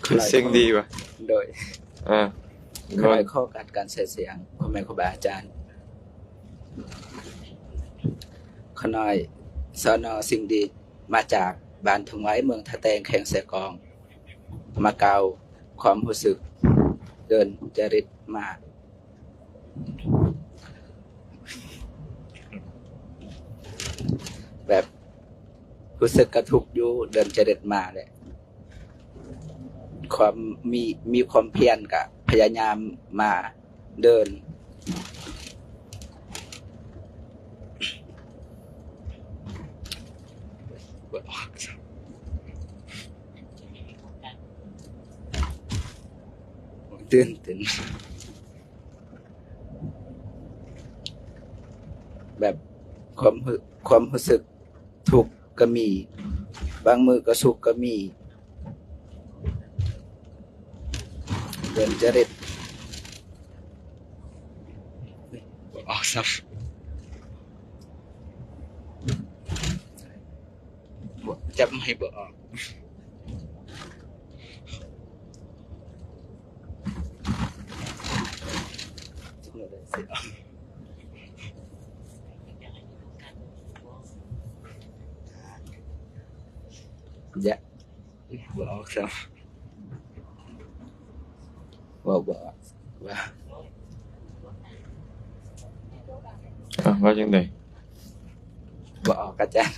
ຂະນ້ອຍ ເສັງດີວະ. ໂດຍ ເອີ ຂະນ້ອຍຂໍການ ການໃຊ້ສຽງ ພໍ່ແມ່ຄູບາອາຈານ. ຂະນ້ອຍ ສນ ເສັງດີ ມາຈາກບ້ານທົ່ງໄວ ເມືອງທ່າແຕງ ແຂວງເຊກອງ ມາກ່າວຄວາມຮູ້ສຶກເດີນຈະລິດມາ. ແບບ ຮູ້ສຶກກະທຸກຢູ່ ເດີນຈະເດັດມາແຫຼະ ຄວາມມີ ມີຄວາມພຽນກະພະຍາຍາມມາເດີນ. ຕື່ນເຕັ້ນ. ແບບຄວາມ ຄວາມຮູ້ສຶກທຸກກະມີ ບາງມື້ກະສຸກກະມີ ເດີນຈະລິດ ບໍ່ອອກຊ້ຳ ຈັບໄມບໍ່ອອກ. ຢະ ບໍ່ອອກຊ້ຳ ເວົ້າບໍ່ອອກ ວ່າ ອາ ວ່າຈັ່ງໃດ? ບໍ່ອອກ ອາຈານ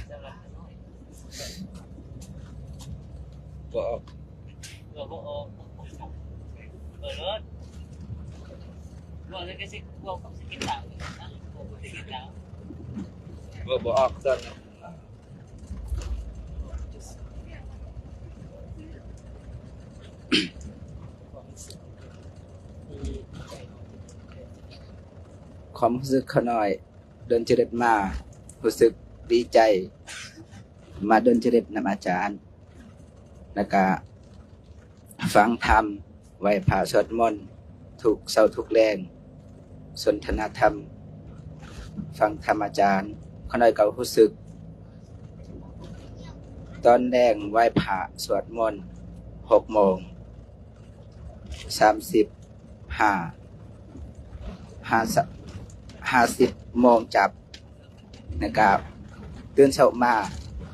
ບໍ່ອອກ ເວົ້າບໍ່ອອກ ເວົ້າໂລດ ເວົ້າແລ້ວກະຊິເວົ້າກັບສະກິນລາວ ເວົ້າບໍ່ອອກຕອນນັ້ນ. ຄວາມຮູ້ສຶກຂະນ້ອຍ ເດີນຈະເດັດມາ ຮູ້ສຶກດີໃຈ ມາເດີນຈະເດັດນຳອາຈານ ແລ້ວກະ ຟັງທຳ ໄຫວ້ພະສວດມົນ ທຸກເຊົ້າທຸກແລງ ສົນທະນາທຳ ຟັງທຳອາຈານ. ຂະນ້ອຍກະຮູ້ສຶກ ຕອນແລງໄຫວ້ພະສວດມົນ ຫົກໂມງ ສາມສິບຫ້າ ຫ້າສິບໂມງຈັບ ແລ້ວກະ ຕື່ນເຊົ້າມາ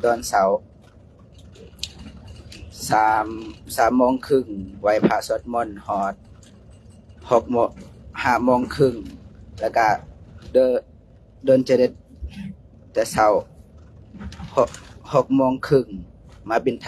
ຕອນເຊົ້າ ສາມ ສາມໂມງເຄິ່ງ ໄຫວ້ພະສວດມົນ ຮອດ ຫົກໂມງ ຫ້າໂມງເຄິ່ງ ແລ້ວກະ ເດີ ເດີນຈະເດັດແຕ່ເຊົ້າ ຫົກ ຫົກໂມງເຄິ່ງ ມາບິນທ